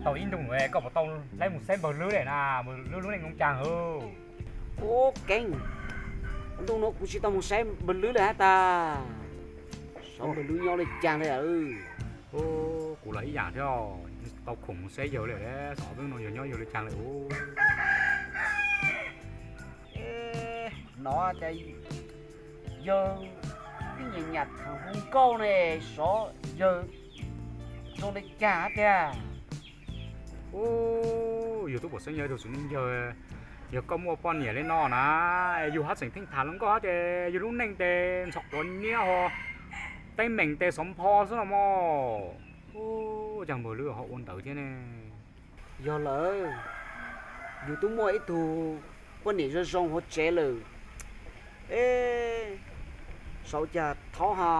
Tau ib ntu koj puas tau laib mus saib npawg Lwb lawm na, npawg Lwb lub neej zoo caag hauv? Ub, keeb, ntu no kuv tsis tau mus saib npawg Lwb lawm hab tas. Xyov npawg Lwb nyob le caag lawm. Kuv los ib yam thiab, tau khoom mus saib yawg lawm, xyov ntu no yawg nyob yawg le caag lawm. Nov tas yawg tib nyam nyam thaam hluas nkauj ne, xyov yawg zoo le caag tiag. Yug tub pom xeeb yawg tug xwm neej yawg, yog koj muaj poj niam le no na, yug hab tseem theej tham hluas nkauj hab ces yug lub neej tes ntxhov quav niab ho teeb meem tes xov npho xwb los mas. Ub, caag npawg Lwb ho ua ntawd thiab ne. Yog lawm, yus tub muaj ib tug poj niam zoo zoo hauv tsev lawm, saib cas thaub ho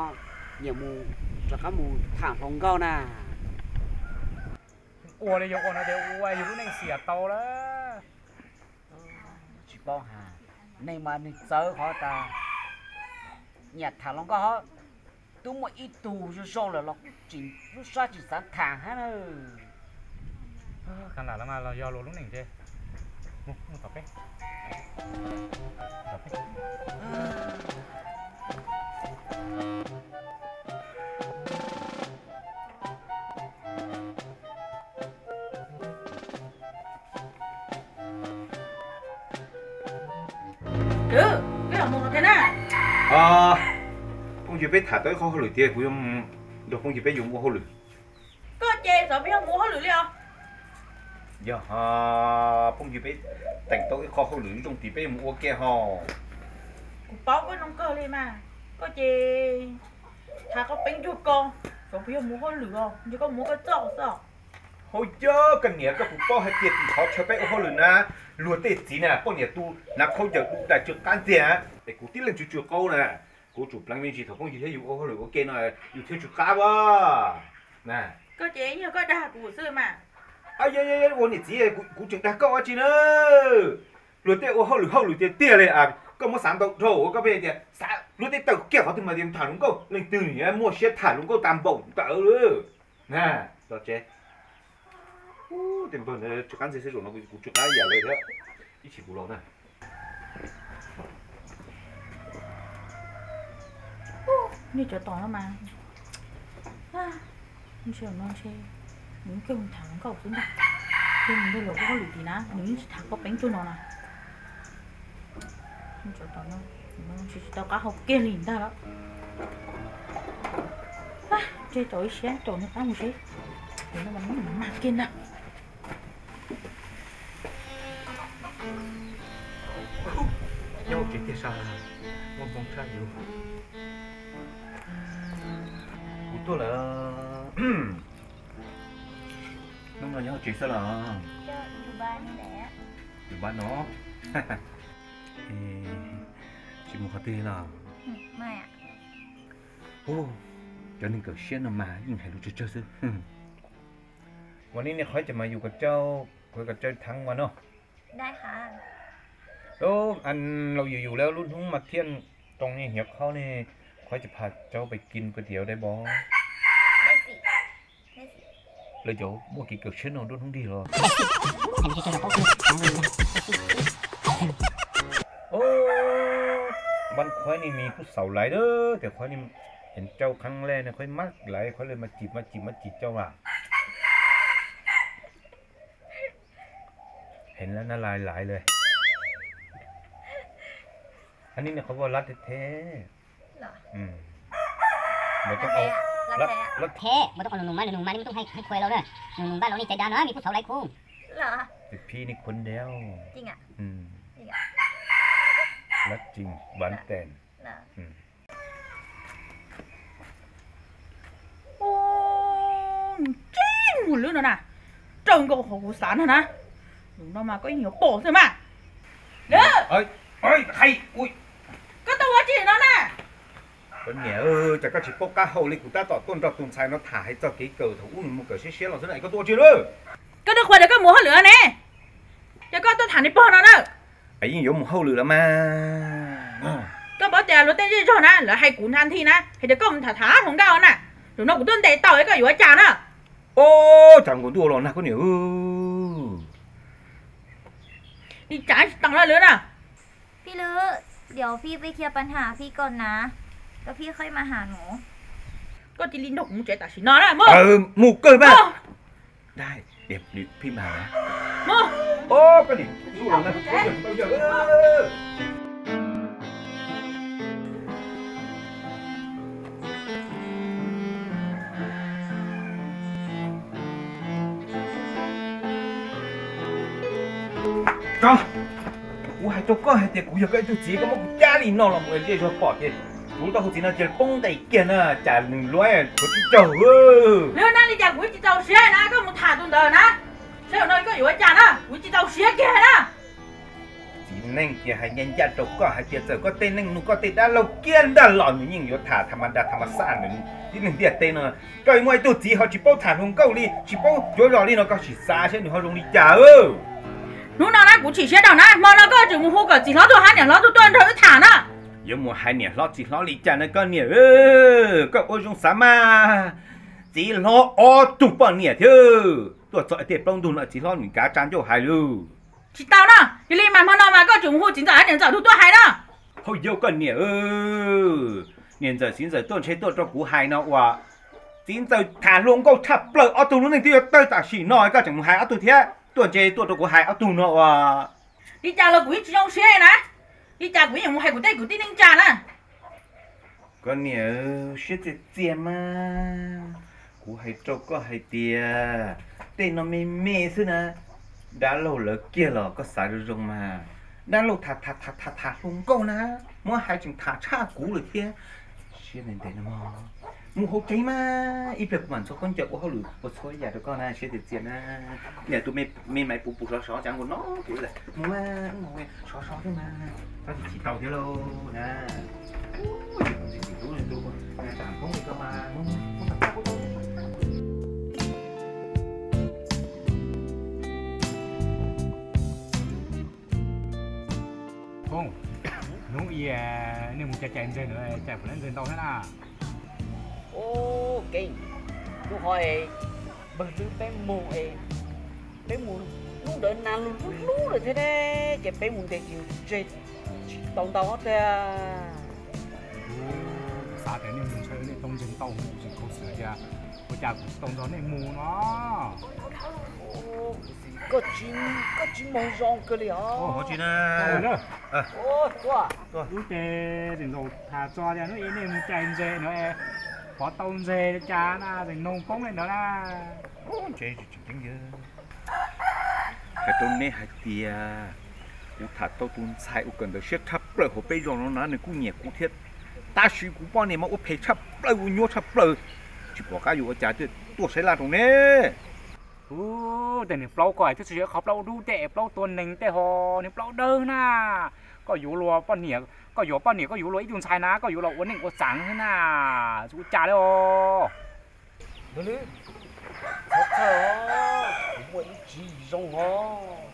nyiam mus rov qab mus tham hluas nkauj na. Ua li yog ua no ces ua yus lub neej xiam tau lawm. Tsis paub has, neeg mas neeg txawv qhov tas nyiam tham hluas nkauj ho, tub muaj ib tug zoo zoo lawm los tseem lub sab tseem xav tham hab na. Kav lam los mas los yog luag lub neej ces mus tom peb. Phooj ywg, peb tham tau ib qho hauj lwm tiag, kuv yuav nrog phooj ywg peb yuav mus ua hauj lwm. Koj ces xyov peb yuav mus ua hauj lwm li os. Yog phooj ywg peb teem tau ib qho hauj lwm zoo tiag, peb yuav mus ua ke ho. Kuv paub koj zoo kawg li mas, koj ces tham qhov peev cuag ko, xyov peb yuav mus hauj lwm os, ntshe koj mus ua koj txoj xwb. Hauj yog koj niam, koj puas paub hais tias tim qhov chaw peb ua hauj lwm na, luag tej txiv na poj niam tu hnav khaub ncaws du dais tsw qab ntxiag, es kuv tib leeg tsw tsw qaub na. Kuv tsum pleev me ntsis thaum phooj ywg thiab yus ua hauj lwm ua ke no, yus thiaj tsw qab as. Koj ces yog koj dag kuv xwb mas. Ua niam txiv, kuv tseem dag koj ua tsi na. Luag tej ua hauj lwm hauj lwm tiag tiag li, koj muab xav ntau dhau ua koj pheej tias xav luag tej tawm kiag qhov twg mas tias tham hluas nkauj, leej twg nws muaj siab tham hluas nkauj tas npaum ntawd. Na, los tsev. Tej npawg ntawd tsw qab ntxiag xwb, zaum no kuv tsw qab ib yam li thiab. Ib chim kuv los na. Nej cov tom no mas, ntshe no ntshe nws yeej kawg mus tham hluas nkauj xwb ntag. Yog nws nrog luag ua hauj lwm tim na, nws yeej tsis tham koj peev cuag no na. Cov tom no ntshe tsis tau qab hau kiag li ntag lawm. Ntshe tau ib siab caum nws qab mus seb, nws mag kiag ntag. Nyob hauv tsev tiag sas, muaj hmoo tshaj yus. Kuv tuaj lawm. Hnub no nyob hauv tsev xwb los? Yus npab no. Tsis mus qhov twg los? Hu, cov neeg kawm siab no mas yeej hais lus tsawg tsawg xwb. Ua li nej qhov ces mas yus kom tsau, kuv kom tsau thav ua no. Lub, an, laus yus yus lawm, lub hnub mas thiaj rau nej hnyav qhov ne, qhov ces phaj tsau pais kis kuv tias dai bo. Lawv cov muaj kev kawm siab no nruab hnub nrig los. Npab qhuaib ne mis kuj xaus laiv lawm, tes qhuaib ne heev tsau qheev le, qhuaib mab laiv, qhuaib le mas cim mas cim mas cim tsau as. Heev lawm na, laiv laiv le. Anib ne qhov vaj lab thiab thiab. Lab thiab, mas tuaj qhov nus nus mas, nus nus mas nej muaj tuaj hais khuav laus na. Nus nus npaj laus nej caiv dav no, mis kuj xaus laiv khub. Tus phib nej khuav ntiav. Lab tsis npav tes. Ntsej muag lwb no na, raug nkaus qhov kuv xav no na. Lus no mas koj yeej yuav pom xwb mas. Lwb, koj tuaj ua tsi no na? Koj niam, cas koj tsis paub qab hau li, kuv tab tom tuaj nrog tus ntxhais no tham hais txog kev kawm thaum ub nws mus kawm siab siab los xwb na, es koj tuaj ua tsi lawm? Koj twb qhuas tias koj mus hauj lwm ne, ces koj tuaj tham niag pog no na. Yeej yuav mus hauj lwm los mas. Koj paub tias luag tej zej zog na, lawv hais kuv nrha nthi na, hais tias koj mus tham tham hluas nkauj na. Lus no kuv tuaj ntes tau, koj yuav ua cas na? Ub, cas nkaus ntuj los nag koj niam. Li cas tsis tau na lwm na. พี่ลึก เดี๋ยวพี่ไปเคลียร์ปัญหาพี่ก่อนนะ แล้วพี่ค่อยมาหาหนู Koj cia li nrog kuv mus tsev tam sim no na mog. Mus kawg mas. Dai, phij mas na. Mog. Koj niam. Kuv hais rau koj hais tias kuv yog koj ib tug txiv, koj muab kuv cab li no los mus ua zej zog pom ces kuv tau hu txiv no cia li poob ntais kiag na, cas nws luav tshuav tsis raug. Li na, li cas kuv tsis txaus siab na, koj mus tham tus ntawd na, seb no koj yuav ua cas na, kuv tsis txaus siab kiag na. Txiv neej tias hais ncaj ncaj rau koj hais tias txawm koj tej neej nug koj tej dab laug kiag ntag los nws yeej yuav tham tham mas dag tham mas xaj nws tib neeg ntiaj teb no. Koj muaj ib tug txiv ho tsis paub tham hluas nkauj li, tsis paub cuav zos li no, koj sim xav seb nws ho zoo li cas. Hnub no na kuv chim siab dhau na, hmo no koj tseem mus hu kom txiv hlob tuaj hab niam hlob tuaj tuaj nrog wb tham na. Yuav mus hais niam hlob txiv hlob li cas na koj niam, koj ua zoo xav mas. Txiv hlob ob tug poj niam thiab, tuaj txog tej plaub ntug no txiv hlob nws kav tsa ncauj hais lawm. Tsis tau na, yog li mas hmo no mas koj tseem mus hu txiv ntxawm hab niam ntxawm tuaj hais na. Hauj yau koj niam, niam ntxawm txiv ntxawm tuaj ntshe tuaj rau kuv hais no uas txiv ntxawm tham hluas nkauj tshaj plaws ob tug lub neej twb yuav tawg tam sim no koj tseem mus hais ob tug thiab, tuaj ntshe tuaj rau kuv hais ob tug no uas. Li cas los kuv yeej tsis zoo siab na, li cas kuv yeej mus hais kuv tej kwv tij neej tsa na. Koj niam, siab txias txias mas, kuv hais rau koj hais tias tej no me me xwb na, dab laug lawv kiag los koj xav zoo zoo mas, dab laug tham tham tham tham hluas nkauj na, muab hais tseem tham tshaj kuv lawm thiab. Siab ntev ntev no mog, mus hauv tsev mas ib pliag kuv mam ntxuag koj ncaws ua hauj lwm ua txhua yam rau koj na, siab txias txias na. Niam tus me maiv puv puv sov sov cas nkaus no kuv mus sov sov thiab mas, koj tsis chim tau thiab lauj na. Hnub i nej mus cais cais ntses na, cais puas tau ntses ntau thiab na? Ub, keeb, hnub hov npawg Lwb peb mus es peb mus hnub ntawd nag lug lub lub lawm thiab ne, ces peb mus ntes tsis ntses tsis tau ntau thiab. Xav tias nej mus ntshaw nej tau ntses ntau, kuv tseem khaus xwm tias ua cas kuv tsis tau nrog nej mus no. Koj tsis, koj tsis moog zoo kawg li os. Lub ces tseem zaum tham txog tias hnub i nej mus cais ntses no, pov tau ntses li cas na, tseem noog poob li ntawd na. Hais rau neb hais tias kuv tham tau tus ntxhais ua kawm ntawv siab tshaj plaws hauv peb zos no na, nws kuj nyiam kuv thiab, tab sis kuv poj niam mas ua phem tshaj plaws, ua nyuab tshaj plaws, tsis pom qab yuav ua cas thiaj tuaj saib laj rau neb. Ub, tej niag plaub ko twb tsis yog qhov plaub dub tej, plaub tua neeg tej ho, niag plaub dawb na. Koj yuav luag poj niam, koj yuav poj niam koj yuav luag ib tug ntxhais na, koj yuav los ua neej ua tsav xwb na, tsis ua cas li os. Npawg Lwb, txhob txhawj os, kuv muaj ib tswv yim zoo os.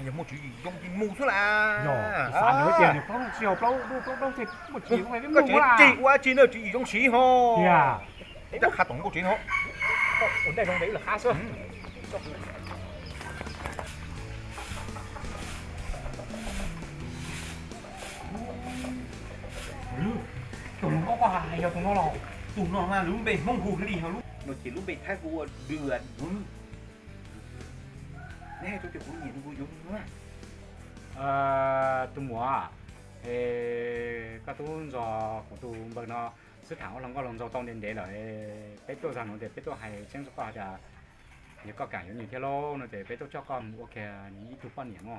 Yog muaj tswv yim zoo ces mus xwb las. Yog, kuv xav ntawd tias niag plaub dub tsis yog plaub dub, plaub dawb tej muaj tswv yim zoo peb mus tsev ua dab tsi na, tswv yim zoo siv ho. Tiag. Ib rab qha tom nkauj tsev no. Ua ntej zoo ces wb los qab xwb. Tus no koj hais yog tus no los? Tus no mas lub npe Hmoob hu li ho, lub no ces lub npe Thaib hu ua Dua Hnub. Neb hais rau tias kuv nyiam nws kuv yuav nws na. Tus muam, koj tub ntxog kuv tus npawg no xwb tham ua hluas nkauj hluas nraug tau ntev ntev lawm, peb tuaj zag nuav ces peb tuaj hais tseeb rau koj tias yog koj kam yuav nws thiab lauj no ces peb tuaj coj koj mus ua kiag nws ib tug poj niam no.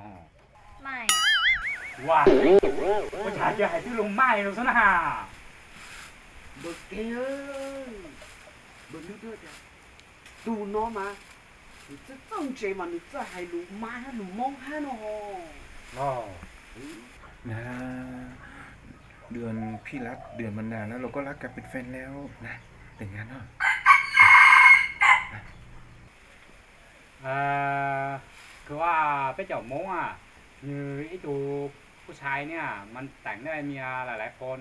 Ua, ua cas cia hais twb lus maij lus xwb na. Npawg Keeb, npawg Lwb twb tias tus no mas nws txawj txawj ntse mas nws txawj hais lus maij hab lus Moob hab no. Nws, Dua Phij Lab, Dua Manda na, los koj lab kas pis fej leo na, teg ngas no. Kws ua peb cov Moob a, nws ib tug kuj sai niaj mas teem niaj mias lais lais qhov,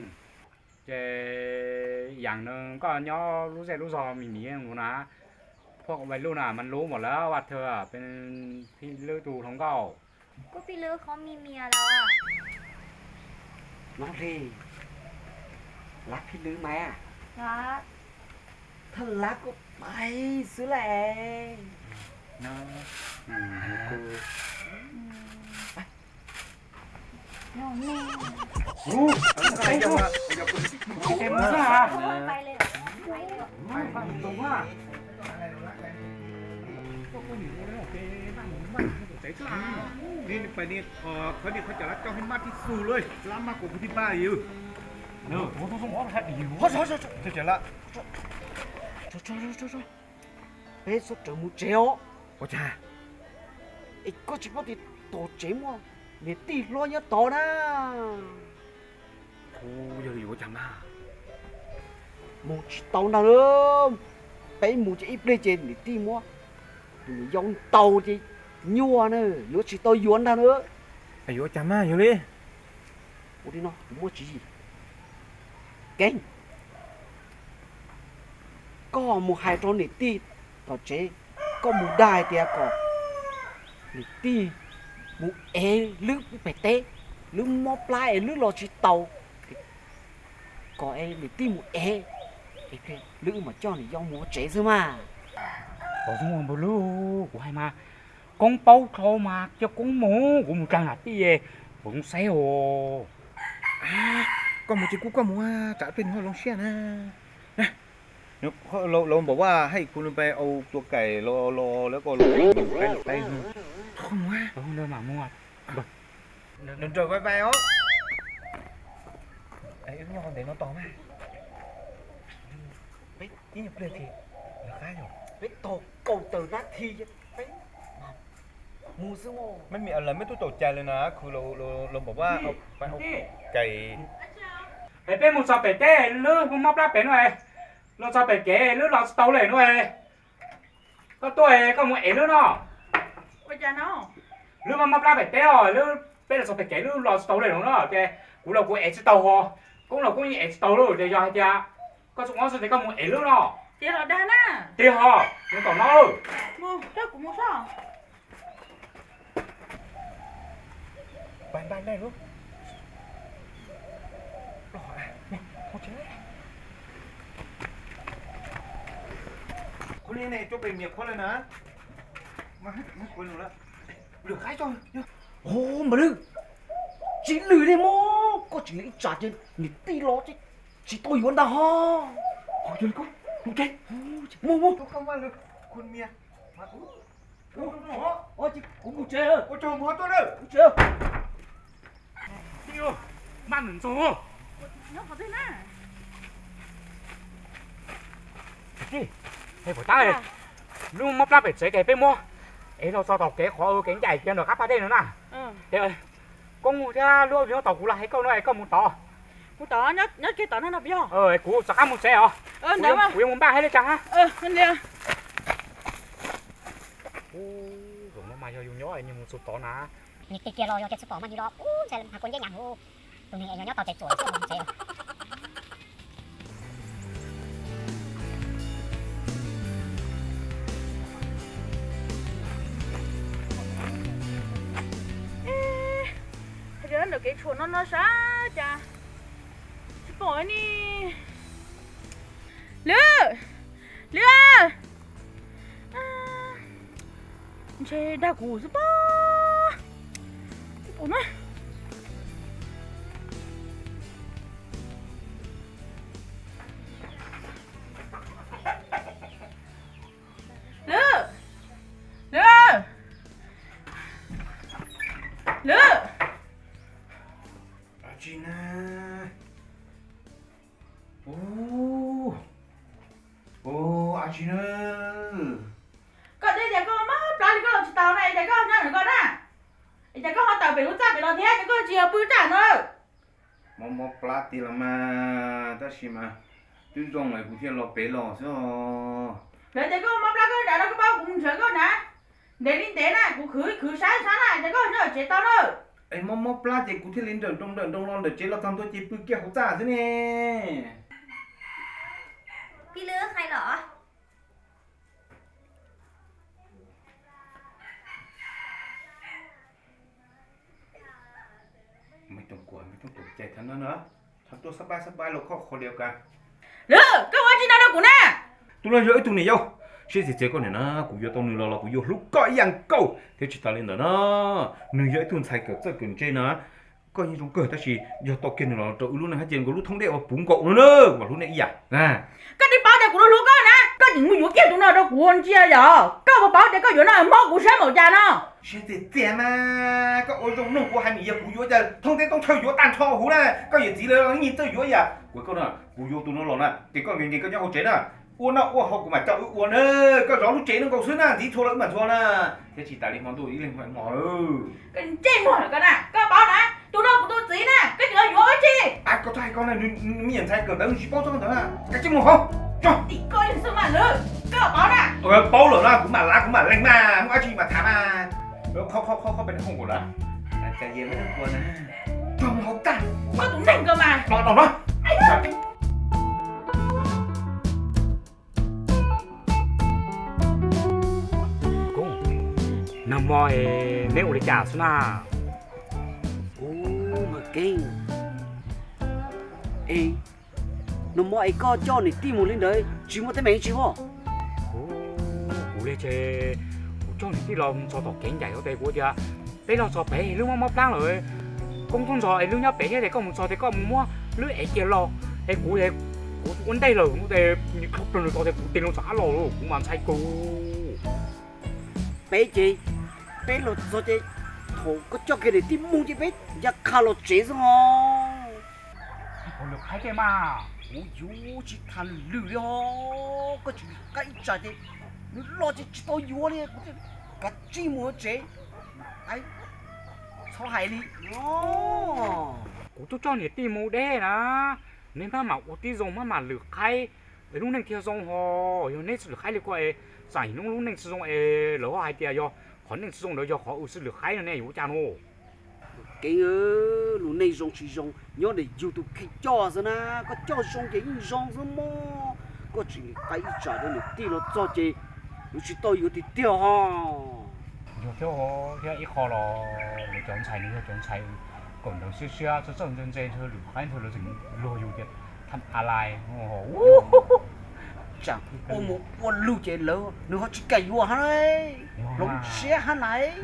ces yaam nws koj nyob lub zej lub zog mis mis na, Koj ua vais lub na, mas lub npaum lawm, vaj thw peb phij lwb tus hluas nkauj. Koj phij lwb qhov mi mias los. Nov li, lab phij lwb mas. Thaj lab kuj pais xwb lawm. Qhov niag qhov cov lab coj hib maj tib xus lawm, lab maj kuv kuv tib paj yus. Peb txhob rawm mus tsev os. Ua cas? Es koj tsis paub tias tom tsev muaj niam tij hlob nyob tod na. Yog li yuav ua cas mas? Mus tsis tau ntag. Peb mus ces ib pliag ces niam tij muab tus niam yau ntaus ces nyuaj na, yuav tsis tau yuav ntag na. Yuav ua cas mas yog li? Ua li no, kuv muaj tswv yim. Keeb, koj mus hais rau niam tij tom tsev, koj mus dag hais tias kom niam tij mus ev lwb pem teb, lwb mob plab es lwb los tsis taus, kom niam tij mus ev, es lwb mam coj niam yau mus ua tsev xwb mas. Pov zoo npaum lub kuv hais mas, koob paub dhau mas cia koob mus, kuv mus tag nram tij es pov zoo saib os. Koj mus ces kuv koj mus, tsam peb nws ho loo siab na. Lawv npam vaj hais kuv nws pais au tua kaim los los lawv ko los, nws nrawm vai vai os. Wb nyob ntev no tos mas, peb ib nyuag pliag ces lawv qab yog peb tog kaum tawm nab thi peb mus xwb. Mej mi lawv mej tub tau cai lawm na, khwv los npam vaj pais au kaim. Es peb mus txog pem teb, lwb mob plab pem no, los txog pem kev lwb los tsis tau li no. Koj tuaj koj mus ev lwb no. Lwb mob plab pem teb os, lwb peb los txog pem kev lwb los tsis tau li no na, ces kuv los kuv ev tsis tau ho, koob los koob yeej ev tsis tau li, ces yog hais tias koj tsis ua xwb ces koj mus ev lwb no. Tiag los dag na. Tiag ho, mus tom no. Mus, coj kuv mus sob. Qhov niag ne cov pem miam qhuav lawm na. Lwm qaib tso. Npawg Lwm, tsis lwm li mog, koj tsis lwm ib tsam ces niam tij los ces tsis tau yuav ntag ho. Mus, mus, kuv mus tsev. Maj nws ntxoog. Tij, puas tab, lub mob plab pem tsev ces peb muab ev los txog tom kev qhov kev ncaim kiag ntawm qab pas dej no na. Koob thiab lub nyob tos kuv los hais koj no es koj mus tod. Kuv tod, nyob kiag tod no no puas yog? Kuv rov qab mus tsev os. Kuv yuav mus npaj hais li cas hab. Zaum no mas yog yus nyob nws mus txog tod na. Nws tiag kiag los yog tias tsis pom mas nws los ub ntshai mas kua ncej nyam hu. Tus neeg es nyob nyob tau ces tsuam xwb mus tsev. Ntawm kev tshuam no no sab cas tsis pom ni. Lwm, Lwm, ntshe dag kuv xwb pob. Ua na. Lwm, Lwm, Lwm. Ab tsi na. Ub, ub, ab tsi na. Koj twb tias koj mob plab li koj los tsis tau na, es cas koj nyob ntawm koj na? Es cas koj ho tawm pem lub txaj pem no thiab, cas koj tsis yog pw txaj no? Mob mob plab tiag los mas, tab sis mas twb zoo lawm kuv thiaj los pem los xwb os. Lawv tias koj mob plab koj nrad no koj pab kuv mus nrhiav koj na. Ntev li ntev na, kuv khwv khwv saib sab na, cas koj nyob tsev tau na. Es mob mob plab ces kuv thiaj li nrawm nroos nrawm nroos los ntawm tsev los txog ntua ces pw kiag hauv txaj xwb ne. Pij Lwb hais los? Ces thaum no, thaum tuaj xab pab xab pab los koj qhov liam ka. Lwm, koj ua tsi no rau kuv na? Tus no yog ib tug niam yau, siab txias txias koj niam na, kuv yuav tau nws los los kuv yuav hlub koj ib yam nkaus thiab tsis tas li ntawd na, nws yog ib tug ntxhais kawm txawj kawm ntse na. Koj yeej zoo kawg tab sis yog tau kiag nws los rau wb lub neej hab ces nkaus lub thoob dej uas puv nkaus no na, kuv hlub nej ib yam. Koj twb paub tias kuv hlub hlub koj na, koj tseem mus yuav kiag tus no rau kuv ua ntsia yom? Koj puas paub tias koj yuav no mob kuv sab npaum cas no? Siab txias txias mas, koj ua zoo mloog kuv hais, nws yog kuv yuav cas thoob teb thoob chaw yuav tag nrho huv na, koj yawm txiv lawv yeej txawj yuav yam. Kuv koj na, kuv yuav tus no los na ces koj nkees nkees koj nyob hauv tsev na, ua noj ua haus kuv mam coj wb ua na, koj zov lub tsev no nkaus xwb na, ntxiv txhua los wb mam ntxhua na, thiab tsis tas li hmo ntuj ib leeg hmo hmo. Koj ntsej muag lawm koj na, koj paub na, tus no kuv tus txiv na, koj tseem los yuav ua tsi? Koj txhob hais ko na, nws me nyuam ntxhais kawm ntawv nws tsis paub txog ntawd na, koj ntsej muag hov. Tim koj ib xwb mas Lwm, koj paub na. Paub lawm na, kuv mam lav kuv mam lees mas, muaj dab tsi mam tham mas. Qhov qhov qhov peb hooj kuv na, cas yas me ua na, cog mus hauv tag. Koj tus neeg ko mas. Los los no. Kub, nag hmo es neb ua li cas xwb na? Ub, Mas Keeb, es nag hmo es koj coj niam tij mus li ntawd tsis muaj teeb meem tsi os? Kuv li ces kuv coj niam tij los txog tom kev ncaim tes kuv tias peb los txog pem lub mob mob plab lawm, koob tub ntxhov es lub nyob pem thiab tes koj mus txog tes koj mus muab lub ev cia los es kuv, kuv ua ntej lawm tes nws kho plaws nws tau tes kuv tes los txog qab los kuv mas ntshai kawg. Peb ces peb los txog ces thaum koj coj kiag niam tij mus ces peb ya qha los tsev xwb os. Ib qho lwm qhaib tej mas kuv yuav tsis tham lwm lwm li os, koj tsis li qab ib tsam ces nws los ces tsis tau yuav li, kuv kav tsij mus tsev. Txhob hais li. Kuv twb coj niam tij mus deb na, neb maj mam ua tib zoo maj mam lwm qhaib, lub neej thiaj zoo ho. Yog neb tsis lwm qhaib li ko es txais hnub lub neej tsis zoo es lawv ho hais tias yog qhov neej tsis zoo ntawd yog qhov wb tsis lwm qhaib no ne yuav ua cas no. Keeb, lub neej zoo tsis zoo nyob ntawm yus tus kheej coj xwb na, koj coj zoo ces yeej zoo xwb mog, koj tsis li qab ib tsam rau niam tij los txog ces yuav tsis tau yuav tiag tiag ho. Yog thiab, thiab ib qho los lawv cov ntxhais nws yog cov ntxhais kawm ntawv siab siab txawj txawj ntse ntse nthwv lwm qhaib nthwv lawv tseem luag yus tias tham a lais. Tsam kuv ua mus ua lug ces lawv nws ho tsis kam yuav hab, hloov siab hab lais.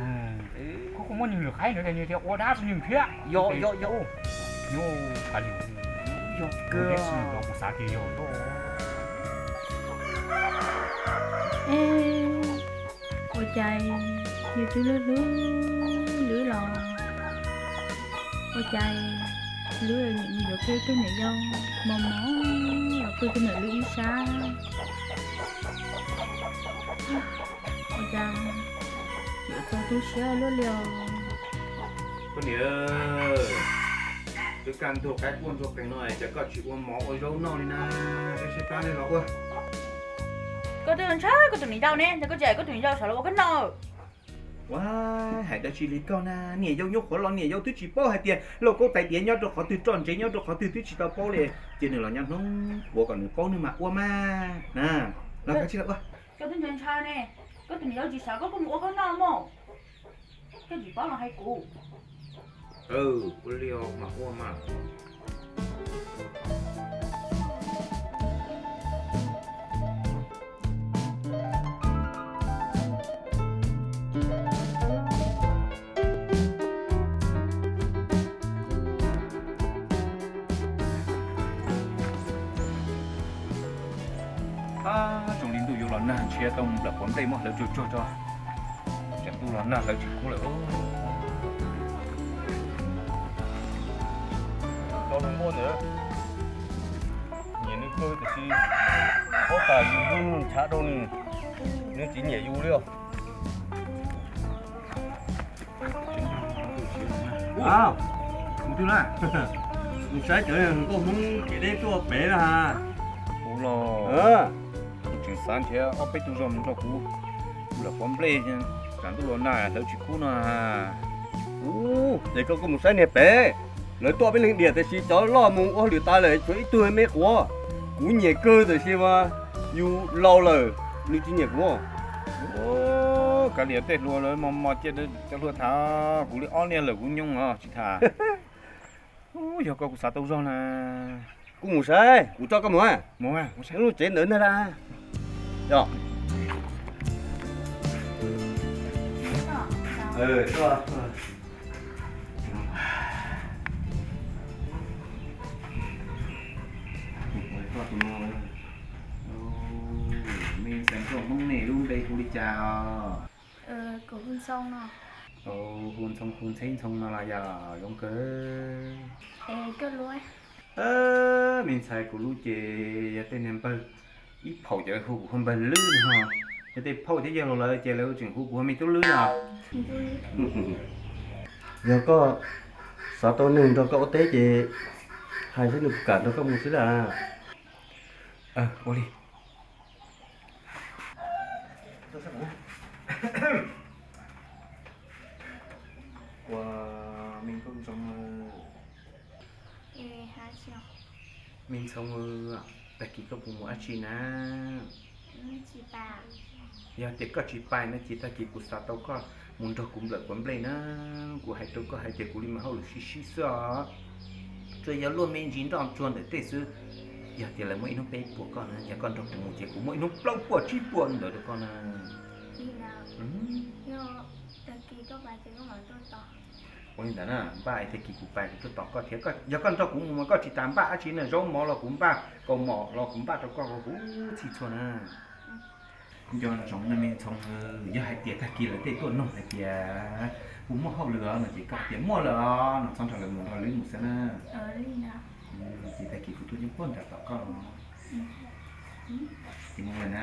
Kuv muab nws lwm qhaib ntawd tias nws tias ua dab tsi nws thiab. Yog, yog, yog. Yog kawg. Kuv xav tias yog. Ua cas yus twb hlub hlub Lwm los ua cas Lwm nim yuav pw tej niam yau mos mos los pw tej niam Lwm ib sab. Ua cas yuav txaus tu siab luaj li os. Koj niam, twb kaj ntug qaib quaj ntsuag qees no cas koj tsis ua mov ua zaub noj li na, peb saib plab nej los ua. Koj twb ntshai koj tus niam yau ne, koj tsis hais koj tus niam yau sawv los ua koj noj. Ua, hais dab tsi li koj na, niam yau nyuaj qhuav los niam yau twb tsis paub hais tias lauj kaub tais diav nyob rau qhov twg, roj ntsev nyob rau qhov twg twb tsis tau paub li, cia nws los nyob hnub puav kom nws paub nws mam ua mas na. Los koj tsis los ua. Koj twb ntshai ntshai ne, koj tus niam yau tsis sawv koj kuj mus ua koj noj mog. Koj tsis paub los hais kuv. Ua li os, mam ua mas. Ab, zoo li ntuj yuav los nag, ntshe tau mus nplawm quav nplej muab hlawv tsuag tsuag tso. Tsam ntuj los nag hlawv tsis kub lawm. Cov hluas nkauj ntawd nyiam nws kawg tiam sis paub tas yus hlub nws ntshav rau nws, nws tsis nyiam yus li os. Ua, mus twg na? Mus saib cov hluas nkauj Hmoob kev deb tuaj pem na ha. Kuv los kuv tseem xav nrhiav ob peb tug zog mus nrog kuv nplawm quav nplej, tsam ntuj los nag hlawv tsis kub no. Ub, ces koj kuj mus saib niag pem, lawv tuaj peb leeg diam tiam sis cov loj mus ua hauj lwm tas lawm tshuav ib tug me quav. Kuv nyiam kawg tiam sis mas yus laus lawm nws tsis nyiam kuv. Kav liam tej hluas lawv mos mos cia cov hluas tham, kuv li ob niag lawm kuv nyoo os tsis tham. Yog koj kuv xav tau zog na. Kuv mus saib, kuv coj koj mus. Mus, lub tsev ntawd ntag. Me ntxhais nkauj Hmoob ne, lub npe hu li cas os? Hu Ntxhoo, hu Ntxhoo, hu Ntxhee Ntxhoo no los yog zoo kawg. Me ntxhais kuv lub ces yog tej niag npawg ib phaum ces lawv hu kuv hu npawg Lwb no, yog tej phauj thiab yawg laus lawv ces lawv tseem hu kuv hu me tub Lwb no. Yog koj xav tau neeg nrog koj ua teb ces hais xwb, nws kam nrog koj mus xwb las. Ua li. Ua, me nkauj Ntxhoo, me Ntxhoo, tag kis koj puas mus dab tsi na? Yog tias koj tsis pais no ces tag kis kuv xav tau koj mus nrog kuv nplawm puav nplej na. Kuv hais rau koj hais tias kuv li mas hauj lwm sib sib xwb os. Tsuas yog luaj me ntsis nroj tsuag ntawm tej xwb. Yog tias lawv muaj ib hnub peb puas koj na, yog koj nrog kuv mus ces kuv muaj ib hnub plaub puas tsib puas ntawd rau koj na. Ua li ntawd na, npaj es tag kis kuv pais kuv tuaj tos koj thiab. Yog koj nrog kuv mus mas koj tsis tas npaj dab tsi na, zaub mov los kuv npaj, kaus mom los kuv npaj rau koj huv txhij txhua na. Nco ntsoov na me Ntxhoo, yog hais tias tag kis lawv tej tuaj noog hais tias kuv muaj hauj lwm no ces koj hais tias muaj lawm os no txhob nrog lawv mus, nrog Lwb mus xwb na. Ces tag kis kuv tuaj nyob puag nram tom koj los. Ces mus lawm na.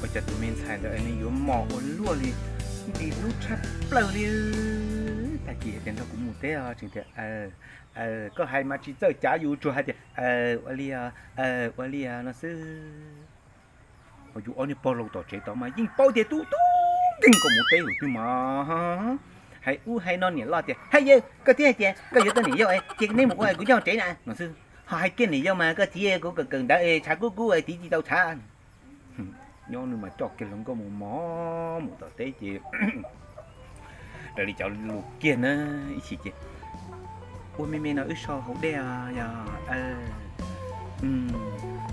Ua cas tus me ntxhais ntawd nws yuav mos ua luaj li, nti hlub tshaj plaws li. Tag kis tias nrog kuv mus teb os, tseem tias koj hais mas tsis txawj cav yus, tsuas hais tias ua li, ua li no xwb. Ho yus ob niag pog laus tom tsev tod mas yeej paub tias tub tub nkeeg kom mus teb lawm twb mas hais ub hais no, niam loj tias hais yawg, koj twb hais tias koj yuav tau niam yau ces neb mus ua kuv nyob tsev na no xwb. Ho hais kiag niam yau mas koj txiv kuv kawm kawm ntawv tshav kub kub tiv tsis tau tshav. Nyob nws mas coj kiag hluas nkauj mus mos mus tom teb ces raws li cov lus kiag na, ib chim ces ua me me no wb so haus dej os,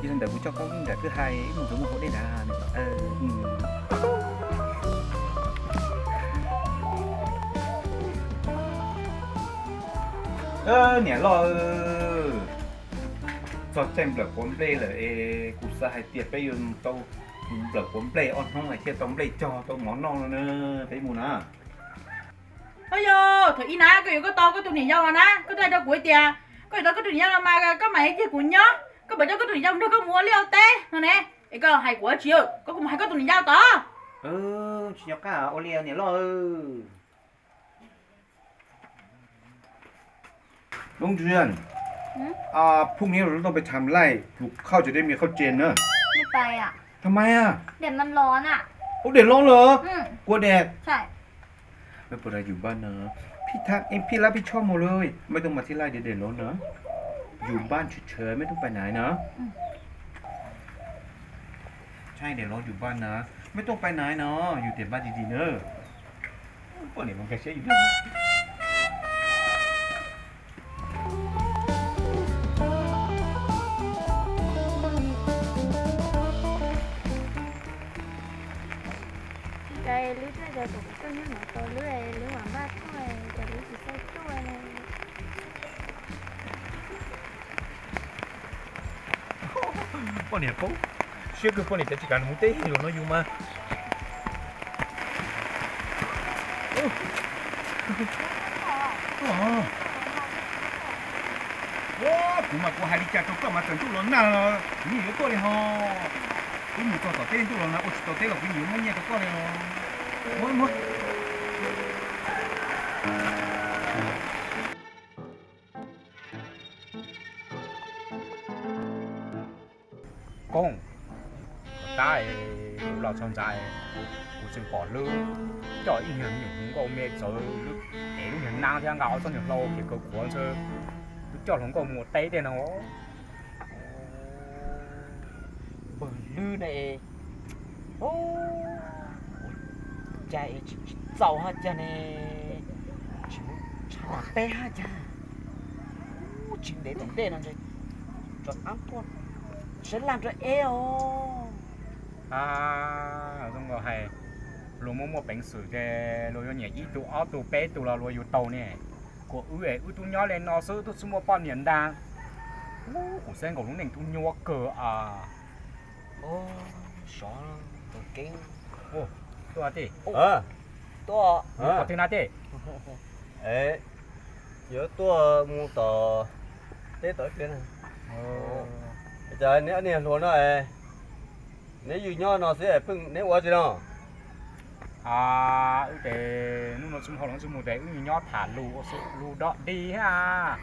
yog li ntawd kuv coj koj nram kwj ha wb mus ntxuav muag haus dej nrad. Niam loj, txog caij nplawm puav nplej lawm es kuv xav hais tias peb yuav tau nplawm puav nplej ob hnub es thiaj tau nplej cog tau mov noj no na, peb mus na. Yog thaum ub na koj yuav koj tau koj tus niam yau los na, koj twb hais rau kuv hais tias koj yuav tau koj tus niam yau los mas koj mam li coj kuv nyob, koj mam coj koj tus niam yau nrog koj mus ua liaj ua teb no ne. Es koj hais kuv dab tsi, koj kuj mus hais koj tus niam yau tod. Tsis nco qab ua li niam loj. Đúng chưa? Phúc Hiếu nóต้องไปทำไร่ปลูกข้าวจะได้มีข้าวกินนะ ทำไมอ่ะ แดดมันร้อนอ่ะ โอ้ แดดร้อนเหรอ กลัวแดด ไม่เป็นไรอยู่บ้านนะ พี่ทำเอง พี่รับผิดชอบหมดเลย ไม่ต้องมาที่ไร่ เดี๋ยวแดดร้อนนะ อยู่บ้านเฉยๆ ไม่ต้องไปไหนนะ ใช่ แดดร้อนอยู่บ้านนะ ไม่ต้องไปไหนนะ อยู่แต่บ้านดีๆ เนอะ Poj niam mas nkag siab yus. Cas Lwb thiaj tias kom kuv tuaj nyob no tos Lwb, Lwb mam npaj tuaj, cas Lwb tsis tau tuaj. Poj niam paub siab kawg, poj niam cov tsis kam mus teb los no yus mas. Ua, kuv mas kuv hais li cas rau koj mas txawm ntuj los nag los kuv yeej yuav tuaj li ho. Wb mus txog tom teb ntuj los nag ua tsis tau teb los kuv yeej yuav muab nyiaj rau koj li os. Muab, muab. Koob, tab kuv los txog ntxa, kuv Tseem pom lub, coj ib nyuag nyuam hluas nkauj me txawv lub, es lub nyuag nab thiab nqa ob tsob nyuag hlau ces kaw qhuav ntshe lub coj hluas nkauj mus ua teb tej no. Npawg Lwb ne, ua cas es tsis txaus haj cas ne, tsis mus tshaj peb haj cas, tsis ntev tom ntej no ntshe tso ab tuaj sab laj rau eb os. Zoo nkaus hais, luag muaj muaj peev xwm ces luag yuav nyiam ib tug ob tug peb tug los luag yug tau ne. Kuv wb es wb tub nyob li no xwb, wb tub tsis muaj poj niam ntag. Kuv xav nkaus lub neej tub nyuaj kawg as. Sov, Keeb, tuaj tim, tuaj tim na tim. Yuav tuaj mus tom teb tom ib pliag. Cas neb ob niag hluas no, neb yug nyob no xwb pheej neb ua tsi no? Wb ces hnub no tsis muaj hauj lwm tsis mus ces wb nyob tham lus ua lus dog dig thiab.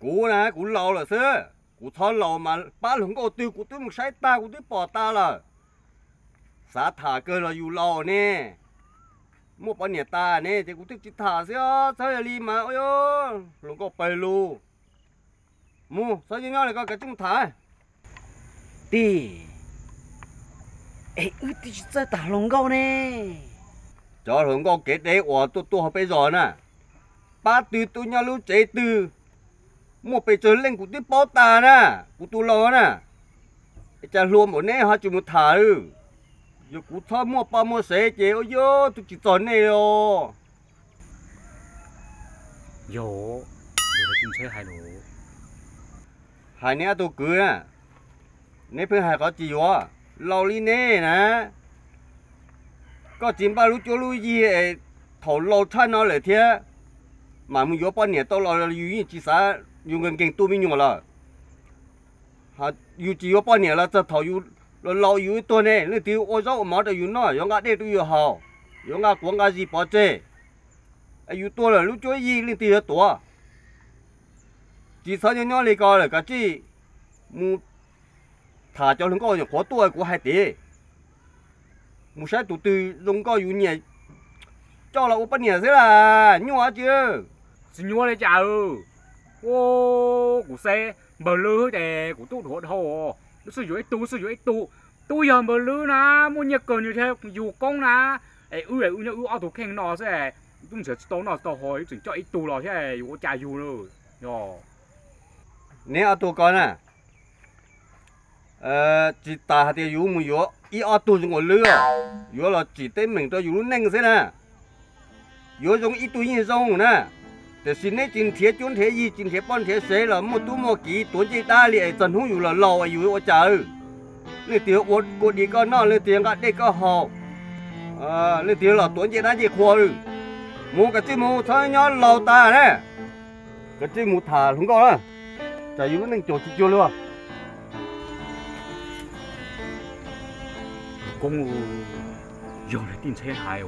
Kuv na kuv laus lawm xwb, kuv txhob laus mas pab hluas nkauj twg kuv twb mus saib tag kuv twb pom tas lawm. Xav tham kawg los yus laus ne, muaj poj niam tas ne ces kuv twb tsis tham xwb os, txhob yog li mas hluas nkauj pawg lug. Mus, txhob nyob nyob li ko, kav tsij mus tham. Tim, es wb twb tsis txawj tham hluas nkauj ne. Cov hluas nkauj kev deb uas tuaj tuaj hauv peb zos na, pab twg tuaj nyob lub tsev twg, muaj pes tsawg leej kuv twb paub tas na, kuv tus laus na. Es cas hluas npaum neb ho tsis mus tham? Yog kuv txhob muaj poj muaj sev ces ua yog twb tsis txog nej os. Yog, yog li tub ntxhais hais lus. Hais neb ob tug kwv na, neb pheej hais qhov tsis yuav, laus li neb na, koj tsis npaj lub cuab lub yig es thaum laus tshaj no lawm thiab, mam mus yuav poj niam tau los yus yeej tsis xav, yus nkees nkees tu me nyuam lawm. Yus tsis yuav poj niam los txog thaum yus laus yus tuag ne, leej twg ua zaub ua mov rau yus noj, yuav nqa dej rau yus haus, yuav nqa quav nqa zis pov tseg. Yus tuag lawm lub cuab yig leej twg yuav tuav? Tsis txhob nyob nyob li ko lawm, kav tsij mus tham cov hluas nkauj nyuam qhuav tuaj kuv hais tias, mus saib tus twg zoo nkauj yus nyiam coj los ua poj niam xwb las, nyuaj dab tsi. Tsis nyuaj li cas. Kuv xav npawg Lwb ces kuv tub dhuav dhau, wb xwb yuav ib tug, wb xwb yuav ib tug. Twb yog npawg Lwb na, muaj nyiaj kawg nws thiaj yug koob na. Es wb, wb nyob wb ob tug kheej no xwb, wb tub nrhiav tsis tau noj tsis tau haus, wb tseem coj ib tug los thiab yuav ua cas yug lawm. Neb ob tug ko na, tsis tas hais tias yus mus yuav ib ob tug zoo nkaus Lwb, yuav los tsim teeb meem rau yus lub neej xwb na. Yuav zoo ib tug yeej zoo na, tiam sis neb tsis nrhiav cuab nrhiav yig, tsis nrhiav poj nrhiav sev los muaj tub muaj kiv tuav ncej dab li es txog hnub yus los laus yus ua cas? Leej twg ua kua dis koj noj, leej twg nqa dej koj haus, leej twg los tuav ncej dab ncej qhua. Mus, kav tsij mus, txhob nyob laus tas na. Kav tsij mus tham hluas nkauj na, tsam yus lub neej cuag tsis cuag li. Koob, yog li tij ntxheb hais,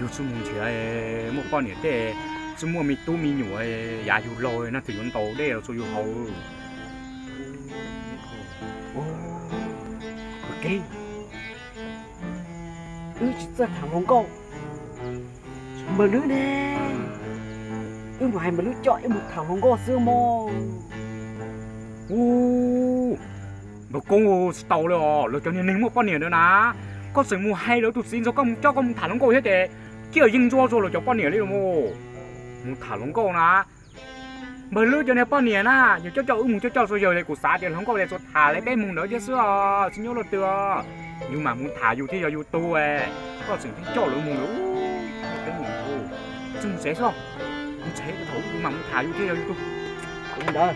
yus tsis mus nrhiav muaj poj niam tej, tsis muaj me tub me nyuam, yav yus laus na twb yuav ntaus dej los tsuas yus haus. Wb tsis txawj tham hluas nkauj. Npawg Lwb ne, wb mus hais Npawg Lwb coj wb mus tham hluas nkauj xwb mog. Npawg Koob, tsis tau li os, lawv cov niag neeg muaj poj niam ntawd na, koj tseem mus hais lawv tus txiv nrog koj mus coj koj mus tham hluas nkauj thiab ces, cia yeej ntsuab tsuag lawv cov poj niam li los mas. Mus tham hluas nkauj na, Npawg Lwb cov niag poj niam na, yog coj coj wb mus coj coj tsuas yawg li kuv xav tias hluas nkauj li tsuas tham li peb mus ntawd thiab xwb os, tsis nyuaj luaj twg. Yus mam mus tham yus thiaj yog yus tug, koj tseem pheej coj lawv mus lawm. Tsis mus tsev xwb, mus tsev thaum yus mam mus tham yus thiaj yog yus tug. Ntawd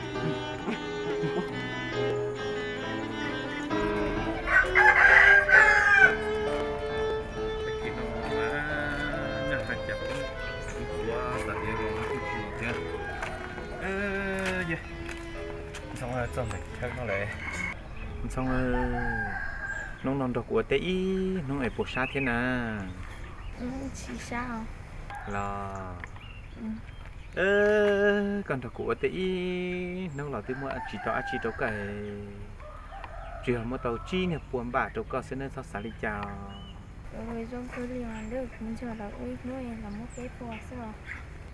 Ntxhoo, txog ntawm chaw no lawm. Ntxhoo, hnub no nrog kuv ua teb ib hnub es puas sab thiab na? Los, koj nrog kuv ua teb ib hnub los twb muaj tsis tau dab tsi rau koj. Tsuas yog muab tau tsib niag pua npam rau koj xwb, neb txhob xav li cas.